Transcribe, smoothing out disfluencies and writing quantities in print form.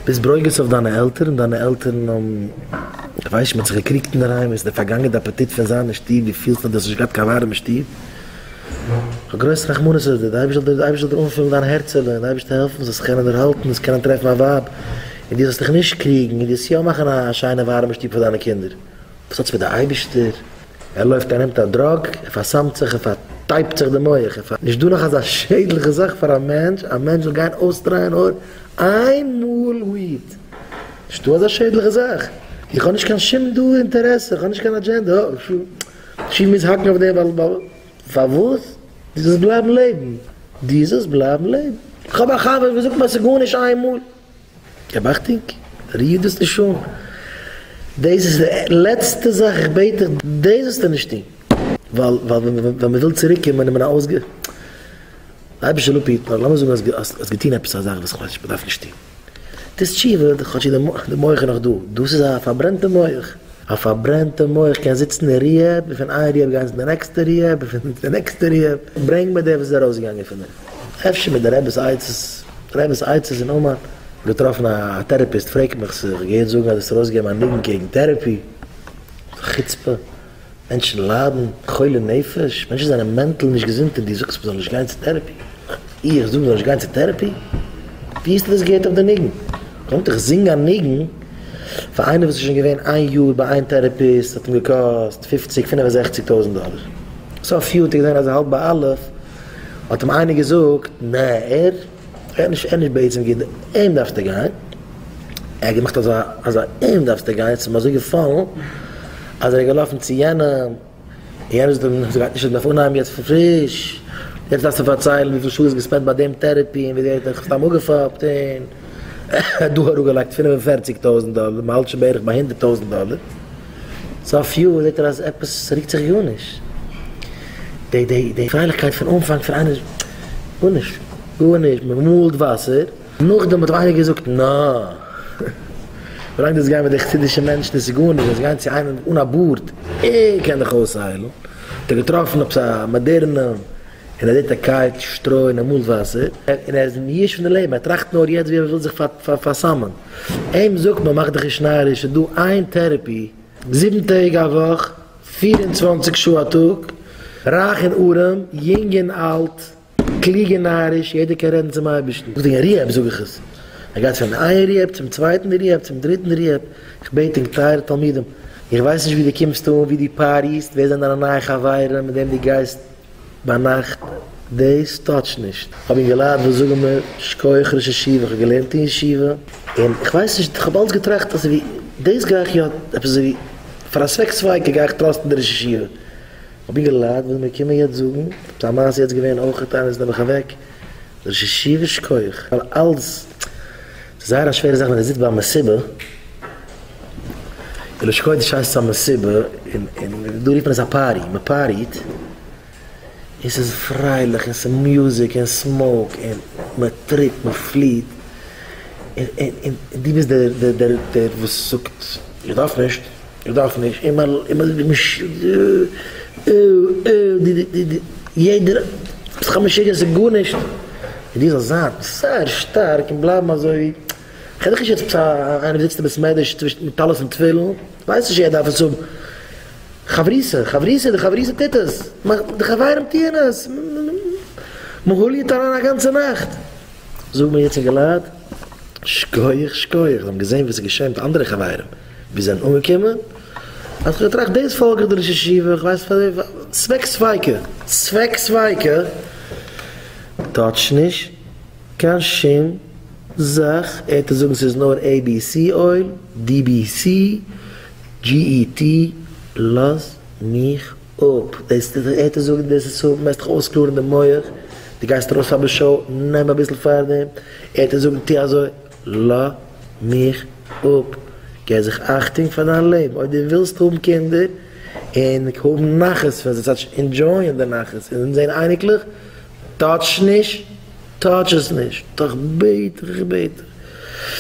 ביסט ברוגז אויף דיינע עלטערן, דיינע עלטערן האבן, איך ווייס נישט, מען האט זיך געקריגט אינדערהיים, עס איז דיר פארגאנגען די אפעטיט פון זיין אין שטוב, דו פילסט אז דו האסט נישט געהאט קיין ווארעמע שטוב, איך האב גרויס רחמנות אויף דיר, די אייבערשטער זאל דיר אנפילן דיין הערצעלע, און די אייבערשטער העלפן זאלסט קענען דערהאלטן, זאלסט קענען טרעפן א ווייב, און דו זאלסט דיך נישט קריגן, און דו זאלסט יא מאכן א שיינע ווארעמע שטוב פאר דיינע קינדער. וואס האט עס מיט די אייבערשטער? ער לויפט ער נעמט א drug, ער פארסאמט זיך, ער פארטייבט זיך די מח, ער פאר. נישט דא נאך אזא שעדליכע זאך פאר א מענטש, א מענטש זאל גיין אויסטרייען נאר איין מאל weed. נישטא אזא שעדליכע זאך. איך האב נישט קיין שום דא אינטערעסע, איך האב נישט קיין אדזשענדע, שי' מוז האקן אויף דעם ווייל פארוואס? דו זאלסט בלייבן לעבן. דו זאלסט בלייבן לעבן. איך האב א חבר וואס זאגט מיר אז ס'איז גארנישט איין מאל. געב אכטונג, ריר דאס נישט אן, דאס איז די לעצטע זאך, איך בעט דיך, דאס זאלסטו נישט טון, ווייל ווייל ווען מען וויל צוריק קומען איז מען א אויסגע. די אייבערשטער זאל אפהיטן, אבער לאמיר זאגן אז האסט געטון עפעס א זאך וואס כ'ווייס נישט, מען דארף נישט טון, טוסט תשובה, כאטש די מח איז נאך דא, דאס איז א פארברענטע מח, א פארברענטע מח קען זיצן אין rehab, און פון איין rehab גיין צו די נעקסטע rehab, און פון די נעקסטע rehab, ברענג מיר דער וואס איז ארויסגעגאנגען פון דעם, אפשר מיט די רבי'ס עצות. רבי'ס עצות אין אומאן. געטראפן א therapist פרעגט מיך צו איך געהערט זאגן אז דו האסט ארויסגעגעבן א ניגון קעגן therapy. חוצפה. מענטשן ליידן, חולי נפש, מענטשן זענען mental נישט געזונט און דו זאגסט מ'זאל נישט גיין צו therapy. איך זאג מ'זאל נישט גיין צו therapy? ווי האסטו דאס געהערט אויף די ניגון? קומט איך זינג א ניגון פאר איינער וואס איז שוין געווען איין יאר ביי איין therapist האט אים געקאסט פופציג פינף און זעכציג טויזנט דאלער. סוף יאר האט ער געזען אז ער האלט ביי אלף. האט אים איינער געזאגט, נע, ער ער נישט ער נישט בעצם גוט, אים דארפסטו גיין, ער האט געמאכט אזא אזא אים דארפסטו גיין, ס'איז אים אזוי געפאלן אז ער איז געלאפן צו יענעם, און יענער זאגט אים, ס'גייט נישט, מ'דארף אנהייבן יעצט פון פריש, יעצט דארפסטו פארציילן וויפיל שעה דו האסט געספענדט ביי דעם therapy, און ווי דער האט דיך סתם אפגעפאפט, און ער האט דא אראפגעלייגט 45 טויזנט דאלער, מ'האלט שוין בערך ביי 100 טויזנט דאלער. סוף יאר זעט ער אז עפעס רוקט זיך גארנישט, די די די פרייליכקייט פון אנפאנג פון איינער גארנישט גארנישט מען מאלט וואסער, נאכדעם האט איינער געזאגט נא ווילאנג דאס גיין מיט די חסידישע מענטשן דאס איז גארנישט, דאס גיין צו איינעם אן א בארד ער קען דיך אויסהיילן, האט ער געטראפן עפעס א מאדערנע און ער זעט ער קייט שטרוי און ער מאלט וואסער, און ער איז מיואש פון די לעבן, ער טראכט נאר יעצט ווי ער וויל זיך פארסאמען. אים זאגט מען מאך דיך נישט נאריש, ס'איז דא איין therapy, זיבן טעג א וואך, 24 שעה א טאג, רייך און ארעם, יונג און אלט, קלוג און נאריש, יעדער קען רעדן צום אייבערשטן. זאגט אין rehab זאג איך עס. ער גייט פון איין rehab צום צווייטן rehab צום דריטן rehab, איך בעט ענק טייערע תלמידים, איך ווייס נישט ווי דו קומסט אן, ווי דו פארטיסט, ווער זענען דיינע נייע חברים מיט וועם דו גייסט ביינאכט, דאס touch נישט. כ'האב אינגעלייט וואס זאגן מיר, שכוח ראש ישיבה, כ'האב געלערנט אין ישיבה, און כ'ווייס נישט, כ'האב אלץ געטראכט אזוי ווי, דאס גיי איך יא, עפעס אזוי ווי, פאר א ספק ספיקא גיי איך trust ן די ראש ישיבה. כ'האב אינגעלייט וואס מיר קומען יעצט זאגן, עפעס א מעשה יעצט געווען אויכעט, איינער איז נעבעך אוועק, ראש ישיבה שכוח, ווייל אלץ, ס'איז זייער א שווערע זאך ווען דו זיצט ביי א מסיבה, אין לשון קודש הייסט עס א מסיבה, און דא רופט מען עס א party, מען פארטיט, און ס'איז פרייליך, און ס'איז מוזיק, און smoke, און מען טריפט, מען פליעט, און און דו ביסט דער דער דער וואס זאגט איך דארף נישט, איך דארף נישט, און מען און מען יעדער, ביסט דאך א משוגע, ס'איז גארנישט, און דו זאלסט זיין זייער שטארק און בלייבן אזוי. כ'רעד דאך נישט יעצט עפעס א איינער וואס זיצט אין בית מדרש צווישן מיט טלית און תפילין, כ'ווייס נישט יעדער דארף עס האבן. חברותא, חברותא, די חברותא טוט עס, די חברים טוען עס, מ'הוליעט אריין א גאנצע נאכט. זאג מיר יעצט אינגעלייט, שקויעך שקויעך, זיי האבן געזען וואס איז געשען מיט אנדערע חברים, ווי זיי זענען אנגעקומען, האט איך געטראכט דאס פאלג איך די ראש ישיבה, כ'ווייס פאר די, ספק ספיקא, ספק ספיקא, touch נישט קיין שום זאך, ער וועט זאגן ס'איז נאר ABC oil, DBC, GET, לאז מיך אפ, דאס ער וועט זאגן דאס איז צו מ'עסט דיך אויסקלארן די מח, דו גייסט ארויס פאר בשעה, נעם אביסל פארדעם, ער וועט זאגן טו אזוי, לאז מיך אפ, געב זיך אכטונג פאר דיין לעבן, אויב דו ווילסט האבן קינדער און האבן נחת פון זיי, ס'טייטש enjoy ען די נחת און זען אייניקלעך, touch נישט. touch עס נישט, איך בעט דיך, איך בעט דיך.